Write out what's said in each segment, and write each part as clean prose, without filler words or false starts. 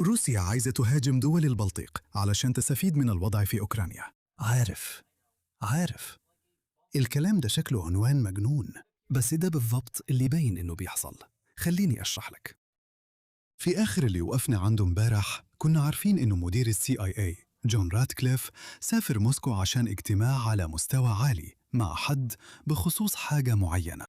روسيا عايزة تهاجم دول البلطيق علشان تستفيد من الوضع في أوكرانيا. عارف عارف، الكلام ده شكله عنوان مجنون، بس ده بالضبط اللي باين إنه بيحصل. خليني أشرح لك. في آخر اللي وقفنا عنده امبارح كنا عارفين إنه مدير CIA جون راتكليف سافر موسكو عشان اجتماع على مستوى عالي مع حد بخصوص حاجة معينة.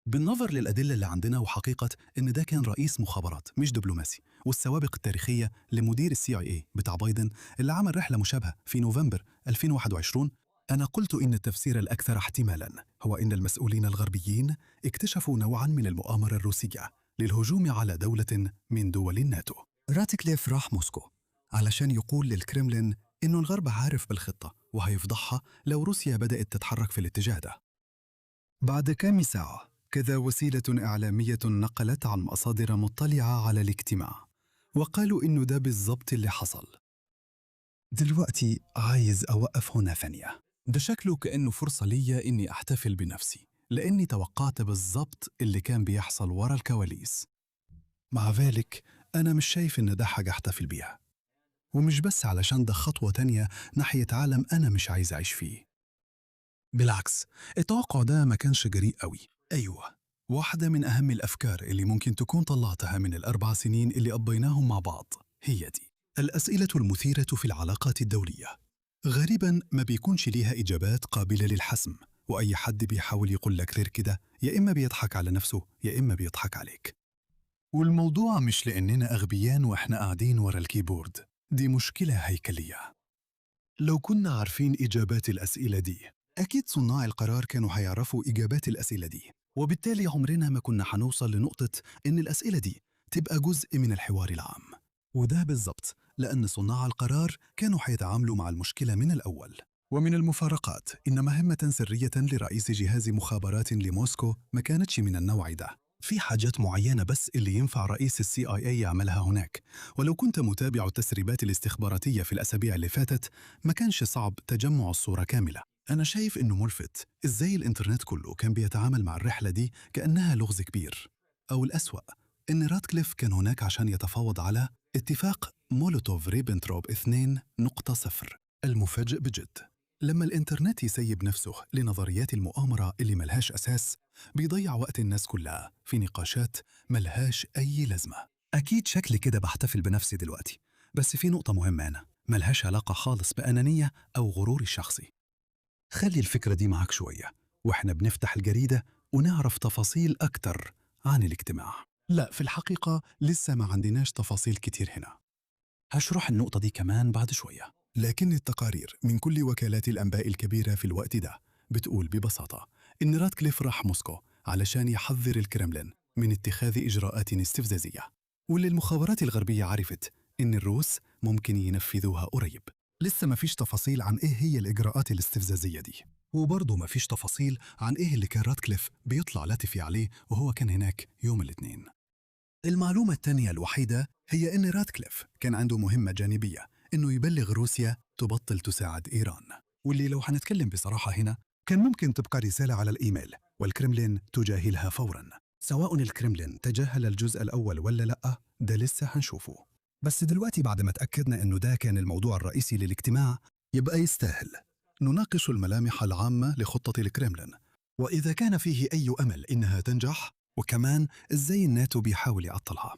بالنظر للأدلة اللي عندنا وحقيقة إن ده كان رئيس مخابرات مش دبلوماسي، والسوابق التاريخية لمدير CIA بتاع بايدن اللي عمل رحلة مشابهة في نوفمبر 2021، أنا قلت إن التفسير الأكثر احتمالاً هو إن المسؤولين الغربيين اكتشفوا نوعاً من المؤامرة الروسية للهجوم على دولة من دول الناتو. راتكليف راح موسكو علشان يقول للكرملين إنه الغرب عارف بالخطة وهيفضحها لو روسيا بدأت تتحرك في الاتجاه ده. بعد كام ساعة كذا وسيلة إعلامية نقلت عن مصادر مطلعة على الاجتماع وقالوا إنه ده بالضبط اللي حصل. دلوقتي عايز أوقف هنا ثانية. ده شكله كأنه فرصة ليا إني أحتفل بنفسي، لأني توقعت بالضبط اللي كان بيحصل ورا الكواليس. مع ذلك أنا مش شايف إن ده حاجة أحتفل بيها، ومش بس علشان ده خطوة تانية ناحية عالم أنا مش عايز أعيش فيه. بالعكس، التوقع ده ما كانش جريء قوي. أيوة، واحدة من أهم الأفكار اللي ممكن تكون طلعتها من ال4 سنين اللي قضيناهم مع بعض هي دي: الأسئلة المثيرة في العلاقات الدولية غالبا ما بيكونش ليها إجابات قابلة للحسم، وأي حد بيحاول يقول لك غير كده يا إما بيضحك على نفسه يا إما بيضحك عليك. والموضوع مش لأننا أغبيان وإحنا قاعدين ورا ال keyboard، دي مشكلة هيكلية. لو كنا عارفين إجابات الأسئلة دي أكيد صناع القرار كانوا هيعرفوا إجابات الأسئلة دي، وبالتالي عمرنا ما كنا هنوصل لنقطة إن الأسئلة دي تبقى جزء من الحوار العام. وده بالظبط لأن صناع القرار كانوا هيتعاملوا مع المشكلة من الأول. ومن المفارقات إن مهمة سرية لرئيس جهاز مخابرات لموسكو ما كانتش من النوع ده. في حاجات معينة بس اللي ينفع رئيس CIA يعملها هناك، ولو كنت متابع التسريبات الاستخباراتية في الأسابيع اللي فاتت ما كانش صعب تجمع الصورة كاملة. أنا شايف إنه ملفت إزاي الإنترنت كله كان بيتعامل مع الرحلة دي كأنها لغز كبير. أو الأسوأ إن راتكليف كان هناك عشان يتفاوض على اتفاق مولوتوف ريبنتروب 2.0. المفاجئ بجد لما الإنترنت يسيب نفسه لنظريات المؤامرة اللي ملهاش أساس، بيضيع وقت الناس كلها في نقاشات ملهاش أي لازمة. أكيد شكلي كده بحتفل بنفسي دلوقتي، بس في نقطة مهمة أنا ملهاش علاقة خالص بأنانية أو غروري الشخصي. خلي الفكرة دي معاك شوية وإحنا بنفتح الجريدة ونعرف تفاصيل أكتر عن الاجتماع. لا، في الحقيقة لسه ما عندناش تفاصيل كتير هنا، هشرح النقطة دي كمان بعد شوية. لكن التقارير من كل وكالات الأنباء الكبيرة في الوقت ده بتقول ببساطة إن راتكليف راح موسكو علشان يحذر الكرملين من اتخاذ إجراءات استفزازية، واللي المخابرات الغربية عرفت إن الروس ممكن ينفذوها قريب. لسه مفيش تفاصيل عن إيه هي الإجراءات الاستفزازية دي، وبرضه مفيش تفاصيل عن إيه اللي كان راتكليف بيطلع لاتفي عليه وهو كان هناك يوم الاثنين. المعلومة الثانية الوحيدة هي إن راتكليف كان عنده مهمة جانبية، إنه يبلغ روسيا تبطل تساعد إيران، واللي لو هنتكلم بصراحة هنا كان ممكن تبقى رسالة على الإيميل والكرملين تجاهلها فورا. سواء الكرملين تجاهل الجزء الأول ولا لأ ده لسه هنشوفه. بس دلوقتي بعد ما تأكدنا إنه ده كان الموضوع الرئيسي للاجتماع، يبقى يستاهل نناقش الملامح العامة لخطة الكرملين، وإذا كان فيه أي أمل إنها تنجح، وكمان إزاي الناتو بيحاول يعطلها.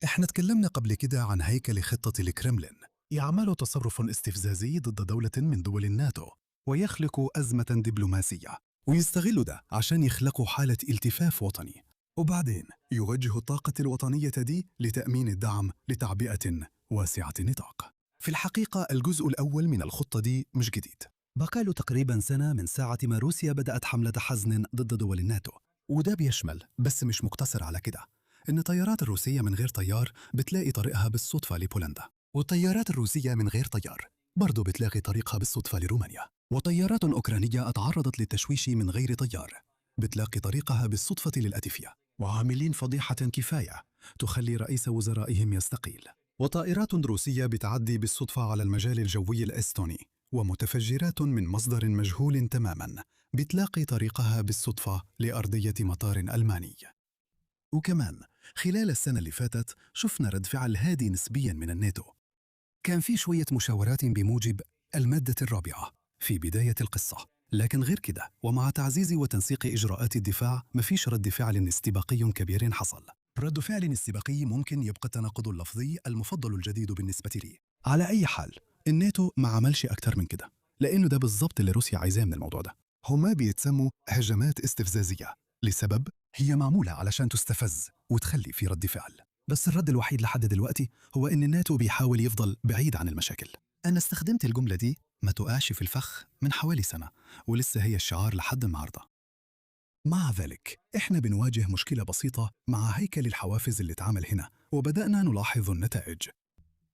إحنا تكلمنا قبل كده عن هيكل خطة الكرملين: يعمل تصرف استفزازي ضد دولة من دول الناتو ويخلق أزمة دبلوماسية، ويستغلوا ده عشان يخلقوا حالة التفاف وطني، وبعدين يوجهوا الطاقة الوطنية دي لتأمين الدعم لتعبئة واسعة النطاق. في الحقيقة الجزء الأول من الخطة دي مش جديد، بقاله تقريبا سنة من ساعة ما روسيا بدأت حملة حزم ضد دول الناتو، وده بيشمل بس مش مقتصر على كده إن الطيارات الروسية من غير طيار بتلاقي طريقها بالصدفة لبولندا، والطيارات الروسية من غير طيار برضو بتلاقي طريقها بالصدفة لرومانيا، وطيارات أوكرانية تعرضت للتشويش من غير طيار بتلاقي طريقها بالصدفة للأتفيا، وعاملين فضيحة كفاية تخلي رئيس وزرائهم يستقيل، وطائرات روسية بتعدي بالصدفة على المجال الجوي الإستوني، ومتفجرات من مصدر مجهول تماما بتلاقي طريقها بالصدفة لأرضية مطار ألماني. وكمان خلال السنة اللي فاتت شفنا رد فعل هادي نسبيا من الناتو. كان في شوية مشاورات بموجب المادة الرابعة في بداية القصة، لكن غير كده ومع تعزيز وتنسيق إجراءات الدفاع مفيش رد فعل استباقي كبير حصل. رد فعل استباقي ممكن يبقى التناقض اللفظي المفضل الجديد بالنسبة لي. على أي حال الناتو ما عملش أكتر من كده، لأنه ده بالظبط اللي روسيا عايزاه من الموضوع ده. هما بيتسموا هجمات استفزازية لسبب هي معمولة علشان تستفز وتخلي في رد فعل، بس الرد الوحيد لحد دلوقتي هو إن الناتو بيحاول يفضل بعيد عن المشاكل. أنا استخدمت الجملة دي ما تقعش في الفخ من حوالي سنة، ولسه هي الشعار لحد النهاردة. مع ذلك إحنا بنواجه مشكلة بسيطة مع هيكل الحوافز اللي اتعمل هنا، وبدأنا نلاحظ النتائج.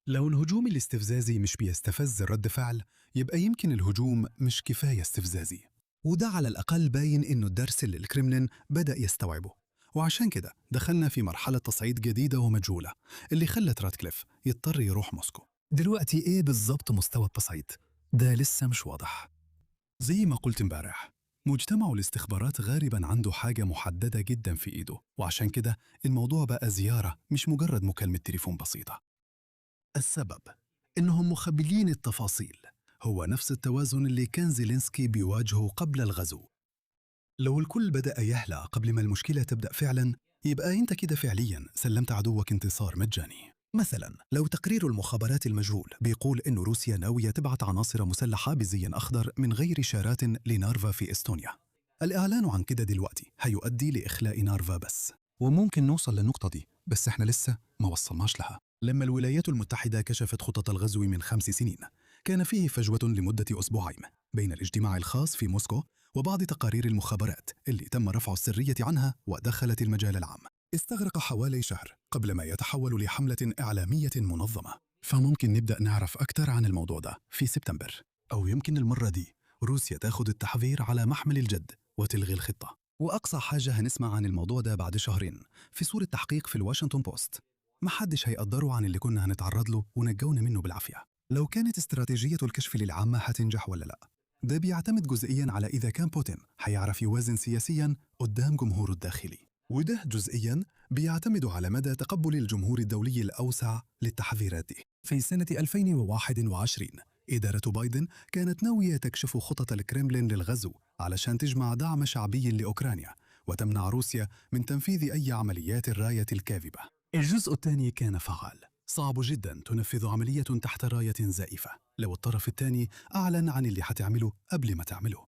لو الهجوم الاستفزازي مش بيستفز الرد فعل، يبقى يمكن الهجوم مش كفاية استفزازي، وده على الأقل باين إنه الدرس اللي الكرملين بدأ يستوعبه. وعشان كده دخلنا في مرحلة تصعيد جديدة ومجهولة اللي خلت راتكليف يضطر يروح موسكو. دلوقتي إيه بالظبط مستوى التصعيد؟ ده لسه مش واضح. زي ما قلت امبارح، مجتمع الاستخبارات غالبا عنده حاجة محددة جدا في إيده، وعشان كده الموضوع بقى زيارة مش مجرد مكالمة تليفون بسيطة. السبب إنهم مخبلين التفاصيل، هو نفس التوازن اللي كان زيلينسكي بيواجهه قبل الغزو. لو الكل بدأ يهلع قبل ما المشكلة تبدأ فعلا، يبقى أنت كده فعليا سلمت عدوك انتصار مجاني. مثلا لو تقرير المخابرات المجهول بيقول إن روسيا ناوية تبعت عناصر مسلحة بزي أخضر من غير إشارات لنارفا في إستونيا، الإعلان عن كده دلوقتي هيؤدي لإخلاء نارفا بس، وممكن نوصل للنقطة دي، بس احنا لسه ما وصلناش لها. لما الولايات المتحدة كشفت خطط الغزو من 5 سنين، كان فيه فجوة لمدة أسبوعين بين الاجتماع الخاص في موسكو وبعض تقارير المخابرات اللي تم رفع السرية عنها ودخلت المجال العام. استغرق حوالي شهر قبل ما يتحول لحملة إعلامية منظمة، فممكن نبدأ نعرف أكثر عن الموضوع ده في سبتمبر، أو يمكن المرة دي روسيا تاخد التحذير على محمل الجد وتلغي الخطة. وأقصى حاجة هنسمع عن الموضوع ده بعد شهرين في صورة تحقيق في الواشنطن بوست. محدش هيقدروا عن اللي كنا هنتعرض له ونجونا منه بالعافية. لو كانت استراتيجية الكشف للعامة هتنجح ولا لا، ده بيعتمد جزئيا على إذا كان بوتين هيعرف يوازن سياسيا قدام جمهوره الداخلي، وده جزئيا بيعتمد على مدى تقبل الجمهور الدولي الأوسع للتحذيرات دي. في سنة 2021 إدارة بايدن كانت ناوية تكشف خطط الكرملين للغزو علشان تجمع دعم شعبي لأوكرانيا وتمنع روسيا من تنفيذ أي عمليات الراية الكاذبة. الجزء الثاني كان فعال. صعب جدا تنفذ عملية تحت راية زائفة لو الطرف الثاني أعلن عن اللي هتعمله قبل ما تعمله.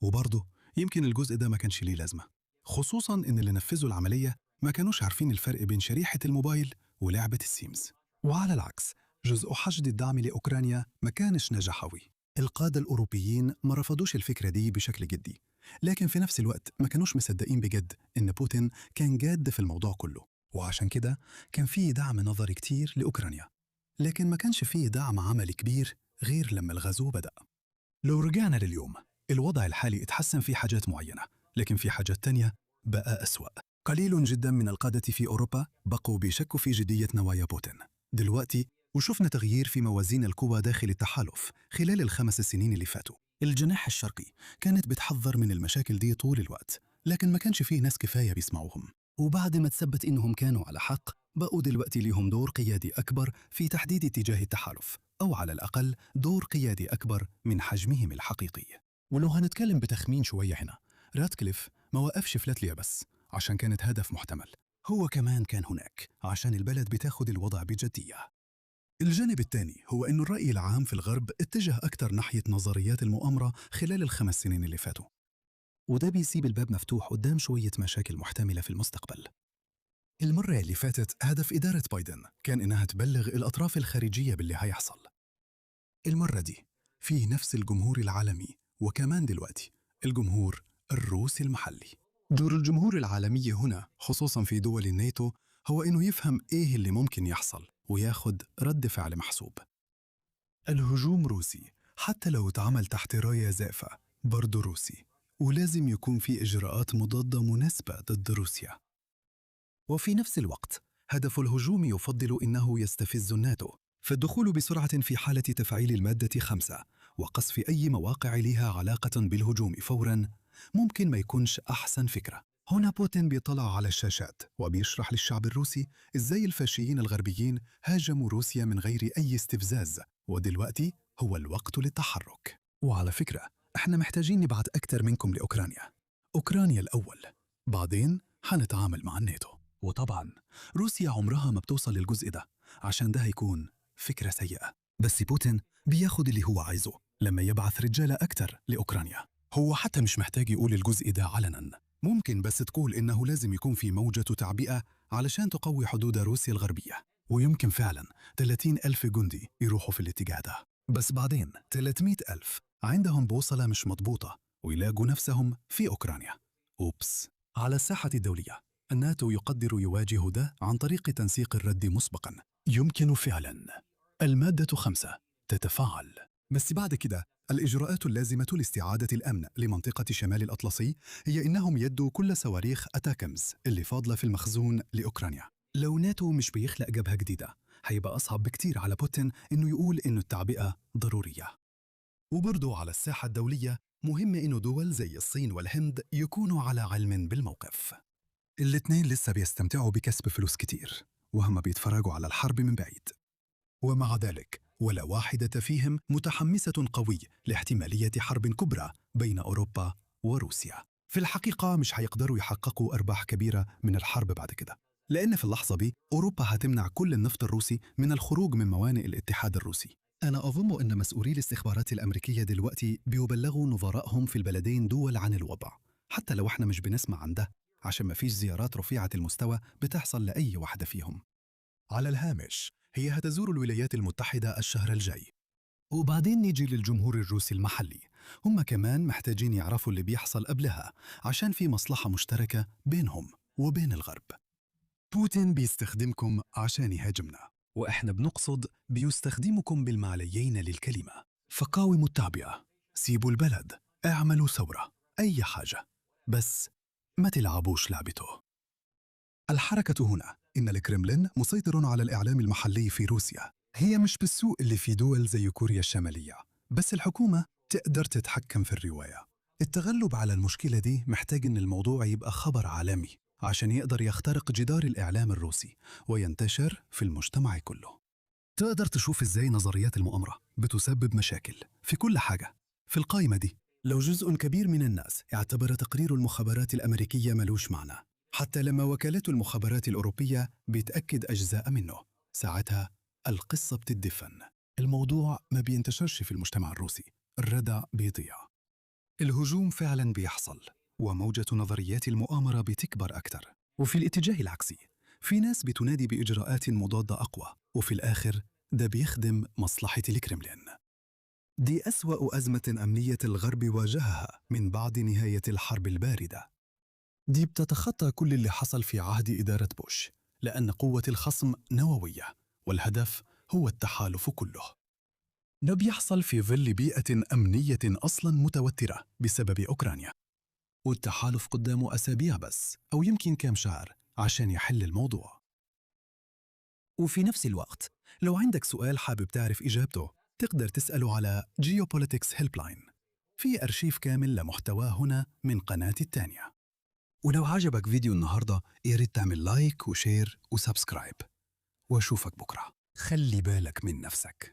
وبرضه يمكن الجزء ده ما كانش ليه لازمة، خصوصا إن اللي نفذوا العملية ما كانوش عارفين الفرق بين شريحة الموبايل ولعبة السيمز. وعلى العكس جزء حشد الدعم لأوكرانيا ما كانش ناجح أوي. القادة الأوروبيين ما رفضوش الفكرة دي بشكل جدي، لكن في نفس الوقت ما كانوش مصدقين بجد إن بوتين كان جاد في الموضوع كله، وعشان كده كان فيه دعم نظري كتير لأوكرانيا، لكن ما كانش فيه دعم عملي كبير غير لما الغزو بدأ. لو رجعنا لليوم، الوضع الحالي اتحسن في حاجات معينة، لكن في حاجات تانية بقى أسوأ. قليل جدا من القادة في أوروبا بقوا بيشكوا في جدية نوايا بوتين دلوقتي، وشفنا تغيير في موازين القوى داخل التحالف خلال ال5 سنين اللي فاتوا. الجناح الشرقي كانت بتحذر من المشاكل دي طول الوقت، لكن ما كانش فيه ناس كفاية بيسمعوهم. وبعد ما تثبت إنهم كانوا على حق، بقوا دلوقتي ليهم دور قيادي أكبر في تحديد اتجاه التحالف، أو على الأقل دور قيادي أكبر من حجمهم الحقيقي. ولو هنتكلم بتخمين شوية هنا، راتكليف ما وقفش في لاتليا بس عشان كانت هدف محتمل، هو كمان كان هناك عشان البلد بتاخد الوضع بجدية. الجانب الثاني هو إنه الرأي العام في الغرب اتجه أكثر ناحية نظريات المؤامرة خلال ال5 سنين اللي فاتوا، وده بيسيب الباب مفتوح قدام شوية مشاكل محتملة في المستقبل. المرة اللي فاتت هدف إدارة بايدن كان إنها تبلغ الأطراف الخارجية باللي هيحصل. المرة دي فيه نفس الجمهور العالمي، وكمان دلوقتي الجمهور الروسي المحلي. دور الجمهور العالمي هنا خصوصا في دول الناتو هو إنه يفهم إيه اللي ممكن يحصل وياخد رد فعل محسوب. الهجوم روسي حتى لو اتعمل تحت راية زائفة برضه روسي، ولازم يكون في إجراءات مضادة مناسبة ضد روسيا. وفي نفس الوقت هدف الهجوم يفضل إنه يستفز الناتو، فالدخول بسرعة في حالة تفعيل المادة 5 وقصف أي مواقع لها علاقة بالهجوم فوراً ممكن ما يكونش أحسن فكرة. هنا بوتين بيطلع على الشاشات وبيشرح للشعب الروسي إزاي الفاشيين الغربيين هاجموا روسيا من غير أي استفزاز، ودلوقتي هو الوقت للتحرك. وعلى فكرة احنا محتاجين نبعت أكتر منكم لأوكرانيا. أوكرانيا الأول، بعدين حنتعامل مع الناتو. وطبعا روسيا عمرها ما بتوصل للجزء ده، عشان ده هيكون فكرة سيئة. بس بوتين بياخد اللي هو عايزه لما يبعث رجالة أكتر لأوكرانيا. هو حتى مش محتاج يقول الجزء ده علنا، ممكن بس تقول إنه لازم يكون في موجة تعبئة علشان تقوي حدود روسيا الغربية، ويمكن فعلا 30 ألف جندي يروحوا في الاتجاه ده. بس بعدين 300 ألف عندهم بوصلة مش مضبوطة ويلاقوا نفسهم في أوكرانيا. أوبس. على الساحة الدولية الناتو يقدر يواجه ده عن طريق تنسيق الرد مسبقا. يمكن فعلا المادة 5 تتفاعل. بس بعد كده الإجراءات اللازمة لاستعادة الأمن لمنطقة شمال الأطلسي هي إنهم يدوا كل صواريخ أتاكمز اللي فاضلة في المخزون لأوكرانيا. لو ناتو مش بيخلق جبهة جديدة هيبقى أصعب بكتير على بوتين إنه يقول إنه التعبئة ضرورية. وبرضه على الساحة الدولية مهم إنه دول زي الصين والهند يكونوا على علم بالموقف. الاتنين لسه بيستمتعوا بكسب فلوس كتير وهم بيتفرجوا على الحرب من بعيد، ومع ذلك ولا واحدة فيهم متحمسة قوي لاحتمالية حرب كبرى بين أوروبا وروسيا. في الحقيقة مش هيقدروا يحققوا أرباح كبيرة من الحرب بعد كده، لأن في اللحظة دي أوروبا هتمنع كل النفط الروسي من الخروج من موانئ الاتحاد الروسي. أنا أظن أن مسؤولي الاستخبارات الأمريكية دلوقتي بيبلغوا نظرائهم في البلدين دول عن الوضع، حتى لو احنا مش بنسمع عن ده، عشان مفيش زيارات رفيعة المستوى بتحصل لأي واحدة فيهم. على الهامش هي هتزور الولايات المتحدة الشهر الجاي. وبعدين نيجي للجمهور الروسي المحلي، هم كمان محتاجين يعرفوا اللي بيحصل قبلها عشان في مصلحة مشتركة بينهم وبين الغرب. بوتين بيستخدمكم عشان يهاجمنا، وإحنا بنقصد بيستخدمكم بالمعليين للكلمة. فقاوموا التعبئة، سيبوا البلد، اعملوا ثورة، أي حاجة، بس ما تلعبوش لعبته. الحركة هنا إن الكرملين مسيطر على الإعلام المحلي في روسيا. هي مش بالسوء اللي في دول زي كوريا الشمالية، بس الحكومة تقدر تتحكم في الرواية. التغلب على المشكلة دي محتاج إن الموضوع يبقى خبر عالمي عشان يقدر يخترق جدار الإعلام الروسي وينتشر في المجتمع كله. تقدر تشوف إزاي نظريات المؤامرة بتسبب مشاكل في كل حاجة في القائمة دي. لو جزء كبير من الناس اعتبر تقرير المخابرات الأمريكية ملوش معنى، حتى لما وكالات المخابرات الأوروبية بتأكد أجزاء منه، ساعتها القصة بتدفن. الموضوع ما بينتشرش في المجتمع الروسي، الردع بيضيع. الهجوم فعلا بيحصل، وموجة نظريات المؤامرة بتكبر أكتر. وفي الاتجاه العكسي في ناس بتنادي بإجراءات مضادة أقوى، وفي الآخر ده بيخدم مصلحة الكرملين. دي أسوأ أزمة أمنية الغرب واجهها من بعد نهاية الحرب الباردة. دي بتتخطى كل اللي حصل في عهد إدارة بوش، لأن قوة الخصم نووية والهدف هو التحالف كله. ده بيحصل في ظل بيئة أمنية أصلا متوترة بسبب أوكرانيا، والتحالف قدامه أسابيع بس أو يمكن كام شهر عشان يحل الموضوع. وفي نفس الوقت لو عندك سؤال حابب تعرف إجابته تقدر تسأله على Geopolitics Helpline، في أرشيف كامل لمحتواه هنا من قناة التانية. ولو عجبك فيديو النهاردة يا ريت تعمل like و share و subscribe، واشوفك بكرة. خلي بالك من نفسك.